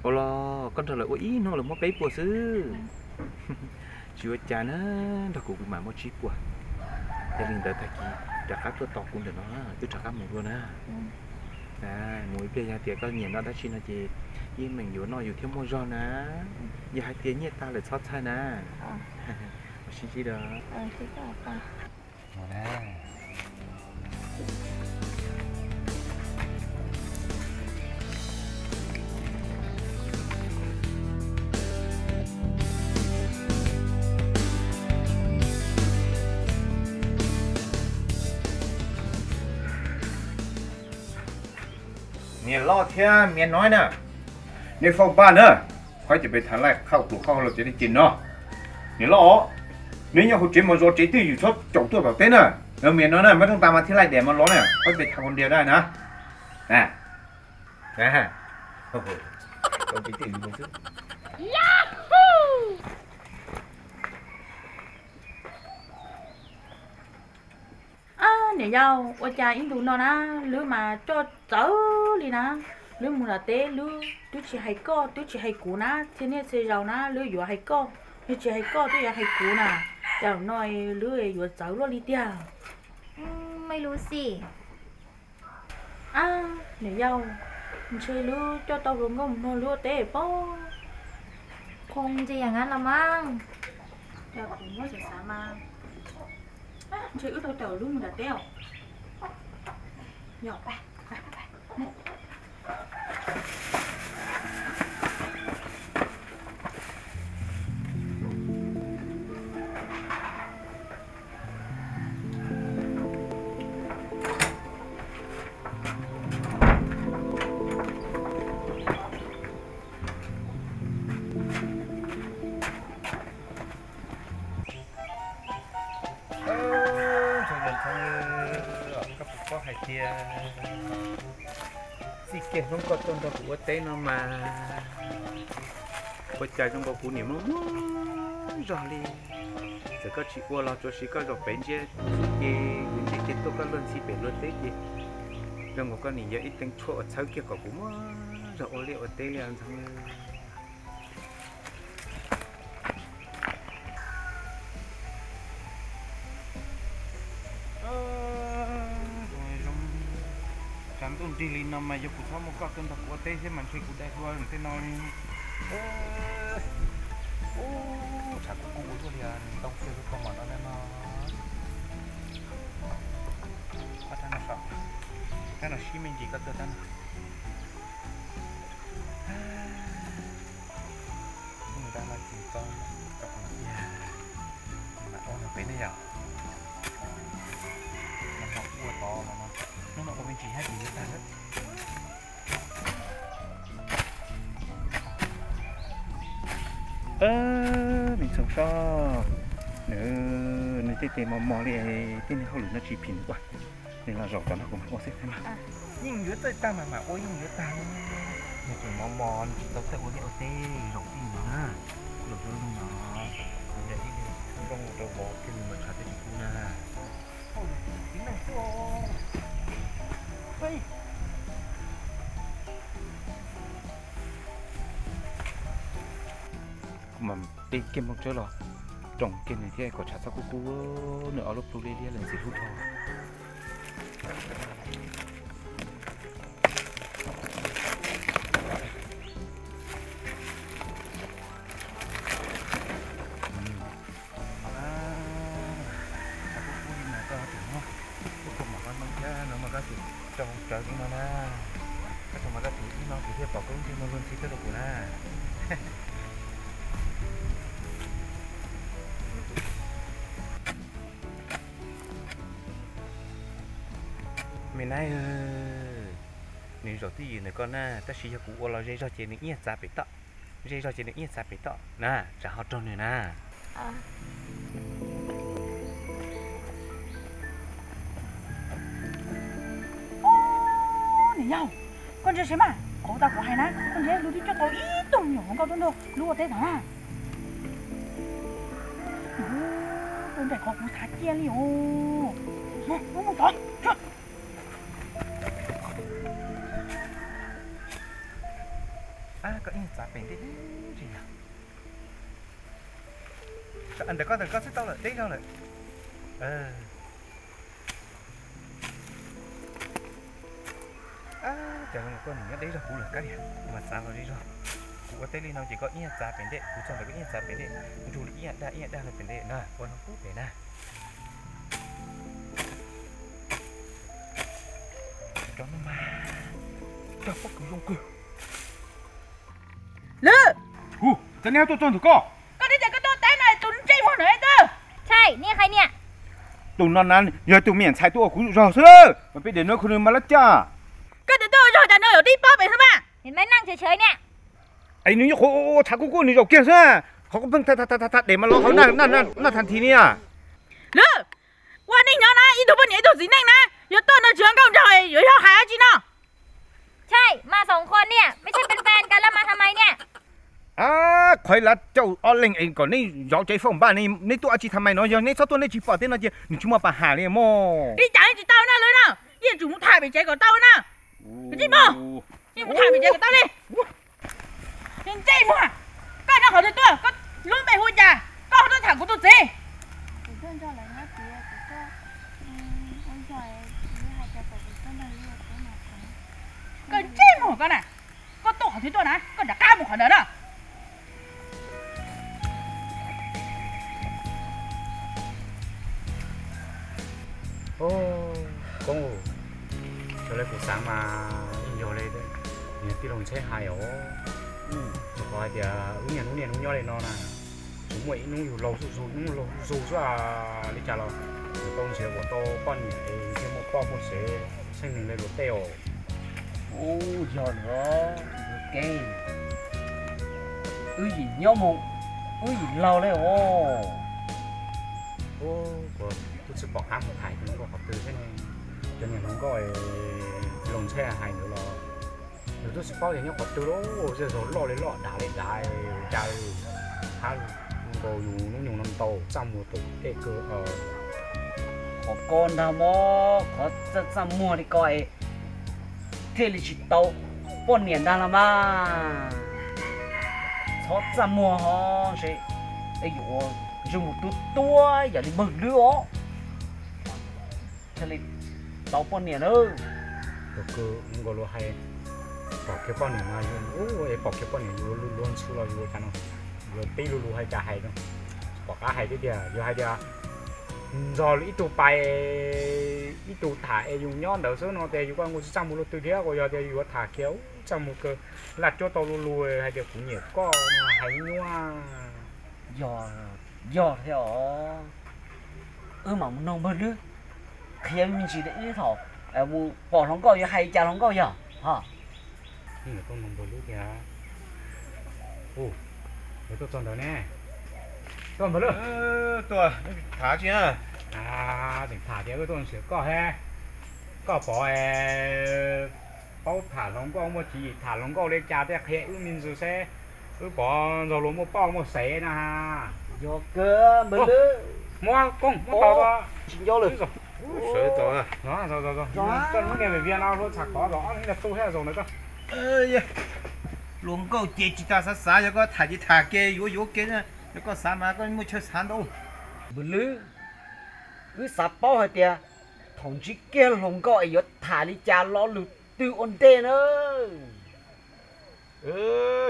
Ua los koj nrog lawv ua ib hnub lawv muab peb puas xwb. Tsis ua cas na, nrog kuv kuv mam muab tsib puas. Yog li ntawd tag kis rov qab tuaj tos kuv ntawm no, wb rov qab mus dua na. Mus ib pliag yog tias koj nyiam noj dab tsi no ces yeej meem yuav noj yus thiab muaj zog na. Yog hais tias nyiaj tag lawm txhob txhawj na. Sib ntsib da. Niam loj thiab miav nob na, neb foob paj na, qhov ces peb tham laij khauj pluas khauj los ces dej ces no. Niam loj, neb nyob hauv tsev mas zov tsev twj ywm txhob caum tuaj tom teb na. Miav no na, mab rooj tas mas thiab laij dam mas los na, qhov peb tham hauv ntias daj na. Ab, niam yau, ua cas ib ntus no na, lub mas coj txawv li na. Lub mus nram teb lub twb tsis hais koj twb tsis hais kuv na, txhia niaj txhia zaus na lub yuav hais koj, yog tsis hais koj twb yuav hais kuv na. Cas no lub yuav txawv luaj li tiag. Ab, niam yau, ntshe lub coj tau hluas nkauj mus nrog lub ua teb pob. Kho ntse yam na los mas. Cas kuv muab xav xav mas ntshe wb tau caum lub mus nram teb os. Ntxhoo, koj puas paub hais tias txij kiag hnub koj tuaj nrog kuv ua teb no mas ua cas zoo nkaus kuv niam muaj muaj zog li. Txawm koj tsis ua los tsuav siv koj zaum pem ntsia xwb ces kuv ntsia kiag tuaj koj luag ntxhi pem luag teb ces zoo nkaus koj niam yog ib teev tshuaj uas txhawb kiag kom kuv muaj zog ua liaj ua teb li os Ntxhoo. Zoo, tshav ntuj nrig li no mas yog kuv txhob muab koj tuaj nrog kuv ua teb thiab mas ntshe kuv dai hlua tej no li. Ub, tshav kub kub ua luaj li, ntoo kiag lub kaus mom no no. Tab no sib me ntsis koj tuaj tab no. Nws dab no ces koj, koj mam ua no pem ne yom. Ua tod los no, hnub no ua me ntsis hab ces yuav tag lawm. Me ntxhoo soj, nws, nws tej tes mos mos li, tej niag hauj lwm no tsis phim nws ua. Nws los zaum tom no kuv mam ua xwb. Yeej yuav txawj tag mas mam ua yeej yuav tag. Nws tseem mos mos nws tsis tau txawj ua liaj ua teb zaum tij nws na. Kuv los zoo zoo no, kuv nrog ib nplooj rau vov kiag nws mas tshav twb tsis kub na. Txiv neej xwb. Kuv mam pib kiag nplooj tsawb los roos kiag nws thiab kom tshav txhob kub kub, nws ob lub plhu liab liab lawm ntxim hlub dhau. Kub kub li no koj tus no, koj kho mam koj ntoo thiab no mas koj tus tsau tsawv li no na. Koj tus mas koj tus ib no kuv thiaj pom koj lub ntsej muag luag ntxhi tuaj rau kuv na. Me nab, nws zaum twj ywm ntawm koj na, tab sis yog kuv ua los ze zog ces nws iab txav pem toj, ze zog ces nws iab txav pem toj na, tsam ho raug nws na. Niam yau, koj ntsia saib mas, qhov tau kuv hais na, koj ntsia lub twb coj tau ib tug me nyuam hluas nkauj tuaj nrog lub ua teb tag na. Txawm qhov kuv xav cia li os. Mus, mus, mus tod. Ab, koj ib txav pem ntej deb li yog. Ntawm koj, ntawm koj xwb tau lawm, deb zog lawm. Ab, cas koj nws nyob deb zog kuv lawm kab niag, mas txav los deb zog. Kuv ua teb li no ces koj ib txav pem ntej, kuv txog ntawm koj ib txav pem ntej, nrug li ib yam dag ib yam dag no pem ntej na, ua no pub pem na. Cov no mas cog pob kws zoo kawg. Lwm! Hu, cas nej tuaj txog ntawm koj? Koj twb tias koj tuaj teb no, tus ntsej muag ntawm twg? Ntshai, nej hais niam. Tus no na yog tus me nyuam ntxhais tuaj ua kuv zog xwb, mas peb daim no khuv nws mas lab caj. Koj twb tuaj ua zog cas no yuav tib pob pem xwb mas. Es nws nyob qhuav ua tshav kuj kuj nws zaum kiag xwb, qhov kuj pheej tha tha tha tha tha des mas los hauv naj naj naj tha nthi ni. Lwm, ua neej nyob na, ib tug poj niam ib tug txiv neej na, yuav tuaj no tsis yog nkauj nraug yuav yog hais dab tsi no? Ntshai, mas xoom qhuas niam, mej tshaj pes pas kas las mas tha mais niam. Qhov lav caum ob leeg es kom neb zov tsev faj npaj, neb tuaj dab tsi tha mais no, yog neb txhob tuaj neb tsis pom tej no ces nws tsis muaj pas ham li mog. Li cas tsis tau na Lwm na, yeej tsum mus tham pem tsev kom tau na. Tsis mus, yeej mus tham pem tsev kom tau li. Ntsej muag, koj nyob qhov twg tuaj, koj lub npe hu cas, koj ho tuaj tham kuv tus txiv? Koj ntsej muag koj na, koj tuaj qhov twg tuaj na, koj rov qab mus qhov ntawd na. Koob, raws li kuv xav mas yeej yog li niag tij laug Ntshai hais os. Qhov hais tias wb niaj hnub niaj hnub nyob li no na, tsuas muaj ib hnub yus laus zuj zus, hnub laus zuj zus xwb li cas los yuav tau nrhiav kom tau poj niam es thiaj muaj poj muaj sev tsheej neeg li luag tej os. Ub, yog lawm, Keeb, wb yim nyob mus wb yim laug li os. Kuv twb tsis pom qab mus tham hluas nkauj qhov twg thiab ne. Cov niag hluas nkauj Looj Ntshai hais ntawd los yus twb tsis paub tias nyob qhov twg lauj, zej zog loj li loj dav li dav, cas hab nkaus yus hnub nyoog no ntau txaj muag tus tej kawg. Qhov ko ntag mog, qhov txaj txaj muag li ko es thiaj li tsis tau poj niam ntag los mas. Txhob txaj muag ho ntshe yuav zoo mus tuab tuab yam li npawg Lwb os, thiaj li tau poj niam na. Tus kws nkaus luag hais pom kiag poj niam mas yus, es pom kiag poj niam yus luag ntxhi los yus ua cas no, yus pib lu lus hais cas hais no, tsis pom qab hais thiab tiag. Yog hais tias nrog ib tug pais ib tug tham es yus nyob ntawd xwb no tias yus kuj nkaus tsis txaj muag luaj twg thiab. Yog tias yus yuav tham kiag ub txaj muag kawg, laj cuab tau lu lus hais tias kuv nyiam koj no hais nyuaj. Yog, yog thiab os. Wb mam mus noog npawg Lwb qhia me ntsis, ib thaum mus pom hluas nkauj yuav hais li cas hluas nkauj yog ho. Tuaj npawg Lwb thiab. Ub, tuaj txog ntawd ne. Tuaj npawg Lwb. Tuaj tham tsi na? Tseem tham tias wb tuaj nrhiav koj he. Koj pom paub tham hluas nkauj muaj tswv yim tham hluas nkauj li cas thiaj qhia wb me ntsis seb wb pom nrog luag muaj poj muaj sev na. Yog kawg npawg Lwb. Muab koob muab tau tsis nco lawm. Koj lub niag viv vias no luag txham kov zos ob leeg tu thiab zaum ntawd koj. Hluas nkauj ces tsis tas xav xav, yog koj tham ces tham ke yuav yuav ke, yog koj xav mas koj muaj chaw xav ntau. Npawg Lwb, wb xav paub hais tias thaum ntsib kiag hluas nkauj es yuav tham li cas lo lus twg ua ntej na.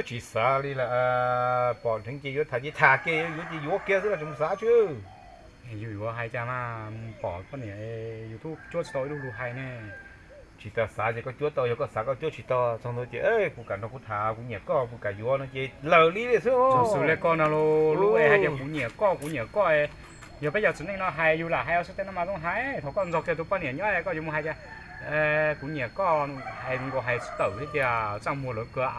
Tsis xav li lawm, pom dheev ces yuav tham ces tham ke, yuav ces yuav kiag xwb los tsis mus xav tsi. Yus yuav hais cas mas pom poj niam YouTube cuab tsis tau ib lub lus hais ne. Tsis tas xav ces koj cuab tau, yog koj xav koj cuab tsis tau, txog ntawd ces kuv kam nrog kuv tham, kuv nyiam koj, kuv kam yuav no ces lawm li xwb. Xws li koj no lub hais tias kuv nyiam koj, kuv nyiam koj, yog peb cov txiv neej no hais yus lam hais ua xwb tej no mas zoo hais. Thaum koj nrog kiag tus poj niam nyob koj yuav mus hais tias kuv nyiam koj, hais nkaus hais tsis tawm thiab tias txaj muag lawv kawg a.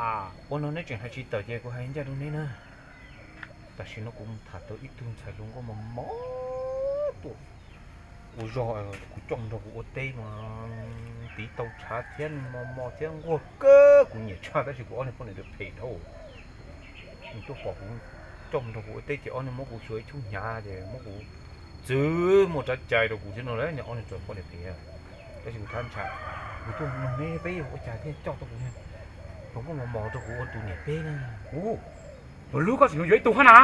Ua no neb tseem hais tsis tawm ces kuv hais ncaj rau neb na. Tam sim no kuv mus tham tau ib tug ntxhais hluas nkauj mos mos tuaj ua zog, kuv coj nrog kuv ua teb mas tiv tau tshav thiab mos mos thiab nquag kawg, kuv nyiam tshaj tab sis kuv ob niag poj niam ntawd phem dhau. Nws tuaj pom kuv coj nrog kuv ua teb ces ob niag muab kuv xyuas ib tshub hnyav ces muab kuv Txwv muaj tsav cai rau kuv thiab no lawm, niag ob niag txawm poj niam phem. Tab sis kuv thab ntshai, kuv tuaj nug neb peb ua cas thiaj coj tau kuv niag hluas nkauj mos mos rau kuv ua tus niam peb na. Ub, Npawg Lwb, koj tseem yuav ib tug hab na?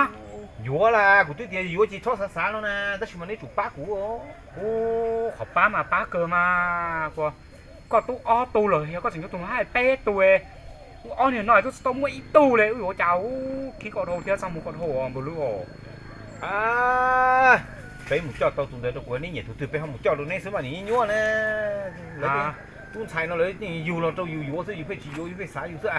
Yuav las, kuv twb tias yuav ces txhob xav xav no na, tab sis mas neb tsum pab kuv. Ub, qhov pab mas pab kawg mas, koj twb ob tug lawm, yog koj tseem yuav tus hab peb tug. Ub, ob niag no twb tsis tau muaj ib tug li, wb yuav ua cas, ub, khib koj dhau thiab txaj muag koj dhau Npawg Lwb os. Peb mus coj tau tus ntawd rau kuv, neb nyiam tus twg peb ho mus coj rau neb xwb mas, nim nyuaj na. Lawv tub ntxhais no lawv yug los rau yus yuav xwb, yus pheej tsis yuav, yus pheej xav yus xwb.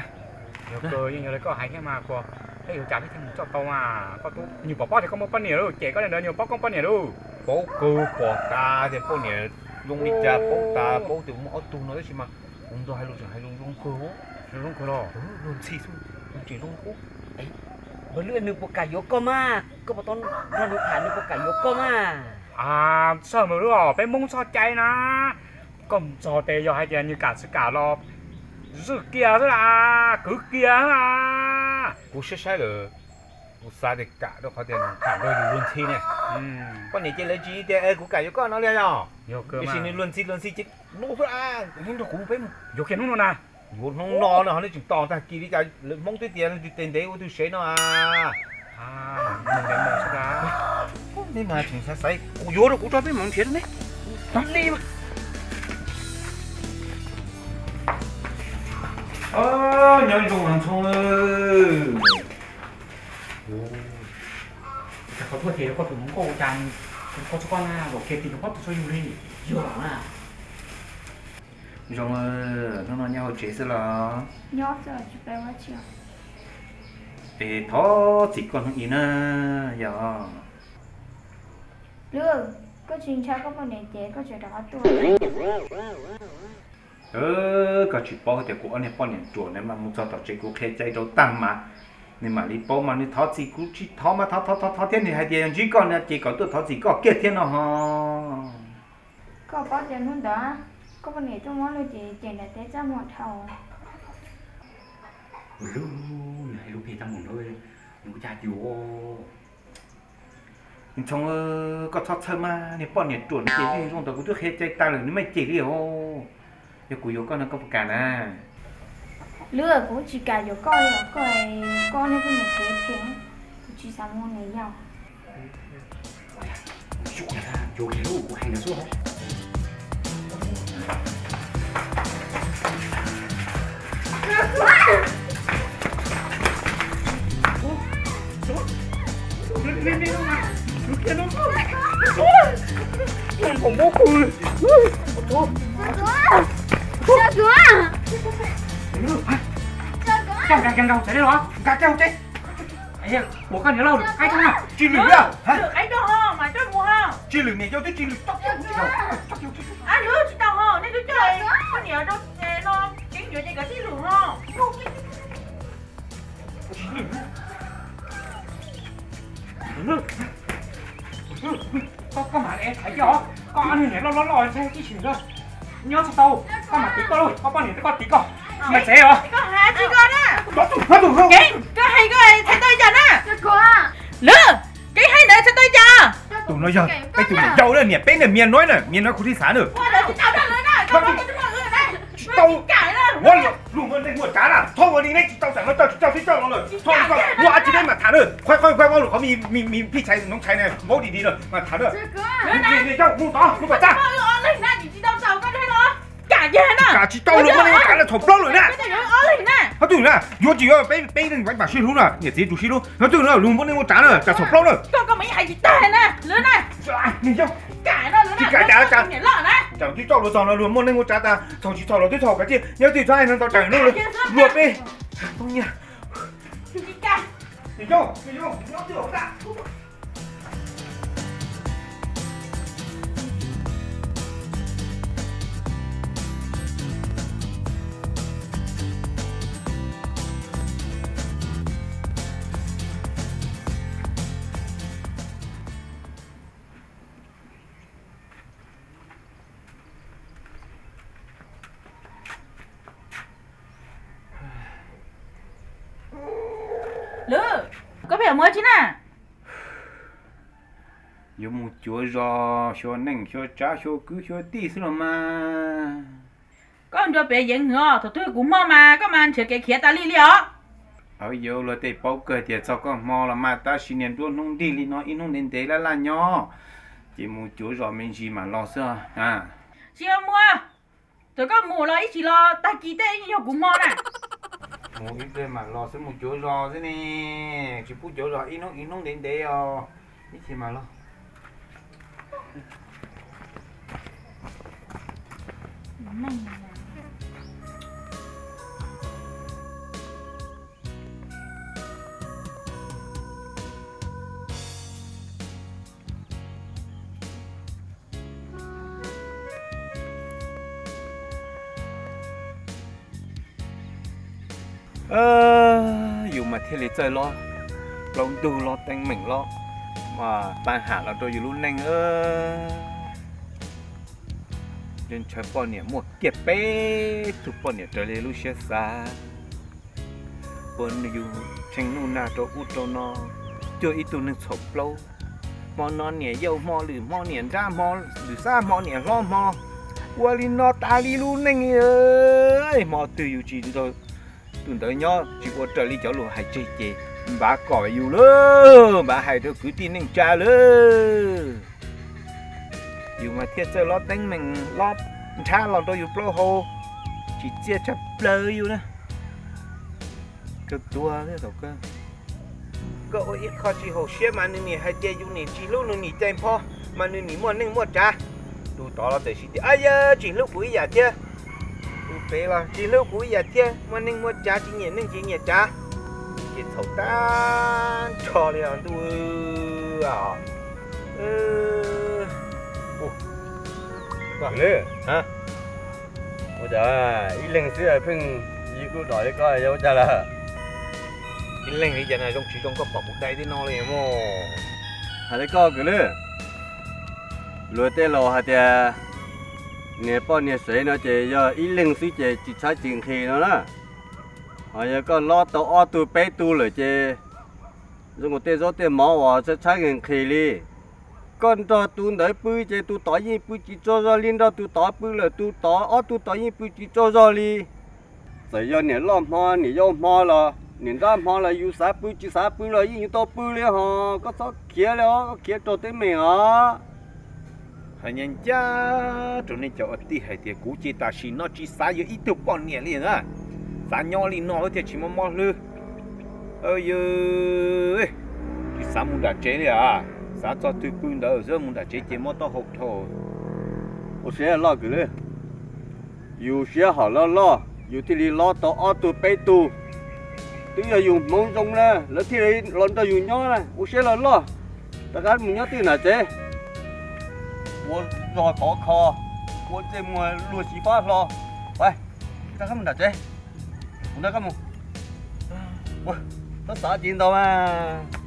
Yog kawg, yeej yog li koj hais thiab mas, kuv, peb yuav cas peb thiaj mus coj tau mas, koj twb, nws pom paub tias koj muaj poj niam lawm, ces koj li ntawd nws paub koj poj niam lawm. Paub kawg, pom tas tias poj niam zoo li cas, paub tas, paub tias muaj ob tug no tab sis mas kuv nrog hais lus tseem hais lus zoo kawg. Zoo kawg los? Luag ntxhi xwb, tseem zoo kawg. Npawg Lwb, nws puas kam yuav koj mas? Koj puas tau nrog nws tham, nws puas kam yuav koj mas? Txhob, Npawg Lwb os, peb Hmoob txhob cai na. Koj mus txog tes yog hais tias nws kam tsis kam los zwj kiag xwb las, kwv kiag xwb las. Kuv saib saib lawm, kuv xav tias kam rau qhov tias nws tham nrog yus luag ntxhi ne. Poj niam ces lawv tsis tias kuv kam yuav koj no li yog. Tiam sis nws luag ntxhi luag ntxhi ces no xwb, nrog kuv peb mus. Yuav kiag hnub no na. Yuav hnub no no ho neb tseem tos tag kis li cas, lawv Hmoob twb tias leej twg tes ntev ua tug sev no. Neb mas tseem xav xaiv, kuv yuav rau kuv tso peb mus nrhiav rau neb. Nyob zoo Ntxhoo. Cas koj tuaj ces koj tus hluas nkauj ua cas koj tsis, koj na, zaum kiag tim koj tus txhua yus li. Yog na. Zoo, hnub no nyob hauv tsev xwb los? Es thov txim koj hnub ib na, yog. Lwm, koj tsis ntshai koj poj niam ces koj tseem rov qab tuaj. Koj tsis paub tias kuv ob niag poj niam ruam ne mas mus txog tom tsev kuv qhia cai rau tag mas, nws mam li paub mas nws thov txim kuv tsis thov mas thov thov thov thov thiab nws hais tias yog ntsib koj na ces kom tuaj thov txim koj kiag thiab no ho. Koj paub tias hnub ntawd koj poj niam tuaj muab luag ces ces nram teb txaj muag dhau. Lub, nws hais lub phem txaj muag ntawd, nws ua cas yuav. Ntxhoo, koj txhob txhawj mas, niag poj niam ruam no ces yeej zoo ntawd, kuv twb qhia cai tag lawm nws meej cem li os. Yog kuv yuav koj no koj puas kam na? Lwm, kuv tsis kam yuav koj li os, koj, koj niag poj niam kev phem, kuv tsis xav muaj nws yau. Nkag kiag nkaus tsev li los, nkag kiag hauv tsev. Ua koj niam laus, qaib coj na. Tsis lwm, qaib coj ho mas coj mus ho. Tsis lwm niam yau twb tsis lwm. Lwm tsis tau ho, nej twb coj poj niam rau no kev yuav ces koj tsis lwm ho. Koj, koj mam li thaiv kiag os, koj ob niag niam loj loj loj tib si nyob tsis tau, koj mam tiv koj lauj, koj poj niam twb koj tiv koj, mas tsev os. Koj hais koj txhais tau cas na? Lwm, kev hais ntawd txhais tau cas? Tus no yog peb tus niam yau na, niam peb na, mia nói na, mia nói kuv thiaj xav na. Tsis tau. Luag muaj neeg muaj tsav na, txhob ua li neb tsis tau, tam no tsis tau twb coj los lawm, txhob ua li ko, muaj dab tsi neb mam tham na, qhov, qhov, qhov, qhov, qhov mi, mi, mi phij tshais noov tshais na, npaub di di na, mam tham na. Niam yau, mus tod, mus kom tag. Kam tsis tau, luag muaj neeg muaj tsav na, txhaum plaub lawm na. Ho twg na, yuav tsis yuav peb, peb mam sib hlub na, niam txiv tsum sib hlub. Ho twg na, luag muaj neeg muaj tsav na, tsam txhaum plaub na. Niam yau, tsis kam cas, tsam twb coj luag txog no luag muaj neeg muaj tsav tas, txhaum tsis txhaum los twb txhaum kav tsij, nyob twg txhob hais no tau tsam no luag peb. Niam yau, niam yau, nyob twg os. Lwm, koj pheej mus dab tsi na? Yuav mus cuav zos xyuas neej xyuas tsav xyuas kwv xyuas tij xwb los mas. Koj nrog pem yeev hwv os, thaum twg kuv hmo mas koj mas nrhiav kev khiav tas li li os. Aw, yog luag tej paub kawg tias txog koj hmo los mas, tab sis niaj nruab hnub nrig li no ib hnub ntev ntev laj laj nyob, ces mus cuav zos me ntsis mam los xwb. Tsis mus, thaum koj mus los ib tsam los tag kis tej yog kuv hmo na. Mus ib pliag mam los xwb, mus cuav zos xwb ne, tsis pub cuav zos ib hnub ib hnub ntev ntev os, ib tsam mam los. Yus mas thiaj li txawj lob plaub ntug, lob teeb meem, lob paj ham los rau yus lub neej. Ntshaw poj niam muaj kiag peb tug poj niam raws li lub siab xav. Ua yus tsheej nuj nag rau ub rau no, cuag ib tug neeg txhaum plaub. Hmo no niam yau hmo, lwm hmo niam nrab hmo, lwm xab hmo niam hlob hmo. Ua li no tas li lub neej. Hmo twg yus tsis nrog tus ntawd nyob, tsis ua raws li cov lus hais tseg ces npav kom yus lawm, npav hais rau kwv tij neej tsa lawm. Yus mas thiaj txawj lob teeb meem, lob nrhab los rau yus plaub hau, tsis txiaj tshaj plaws yus na. Kawg tuag thiab thaum kawg. Koj ua ib qho tsis haum siab mas nws nim hais tias yus nim tsis hlub nws nim cais npho, mas nws nim muaj neej muaj tsav. Tus tod los txawm siv tias, a, yog tsis hlub kuv ib yam thiab. Tus pem los tsis hlub kuv ib yam thiab, muaj neej muaj tsav tsis nyiam neej tsis nyiam tsav. Ces txhaum tag nrho li os ntuj. Ua cas ib leeg xwb pheej yig dub dom li koj yog ua cas lawm? Ib leeg li cas zoo tsis zoo koj pom kuv dai tej no li mog. Hais li koj kwv lwm, luag tej laus hais tias niag poj niag sev no ces yog ib leeg xwb ces tsis tshaib tsis nqhis no na. Ho yog koj lob tau ob tug peb tug lawm ces zoo nkaus tej zaub tej mov uas tshaib tshaib nqhis nqhis li. Koj nrog tus ntawd pw ces tus tod yeej pw tsis tsaug zog li, nrog tus tod pw lawm tus tod, ob tug tod yeej pw tsis tsaug zog li. Txawm yog niam loj hmo, niam yau hmo los, niam nrab hmo los yus xav pw tsis xav pw los yeej yuav tau pw li ho. Koj txhob khiav li os, koj khiav raug teeb meem os. Hais ncaj ncaj rau nej cov ua tij hais tias kuv ces tam sim no tsis xav yuav ib tug poj niam li na, xav nyob li no thiaj tsis mob mob hlwb. Yog tsis xav mus nram tsev li as, xav txog twg pw ntawd xwb, mus nram tsev ces mob taub hau dhau. Ua siab loj kwv lwm, yus siab hom loj loj yus thiaj li lob tau ob tug peb tug. Twb yog yus hmoov zoo na lawv thiaj li los nrog yus nyob na. Ua siab loj loj, rov qab mus nyob twj nram tsev, ua zog tov kho, ua ntsej muag luag xyiv fab hlo. Rov qab mus nram tsev, mus nrog koj mus. Txhob xav ntau mas.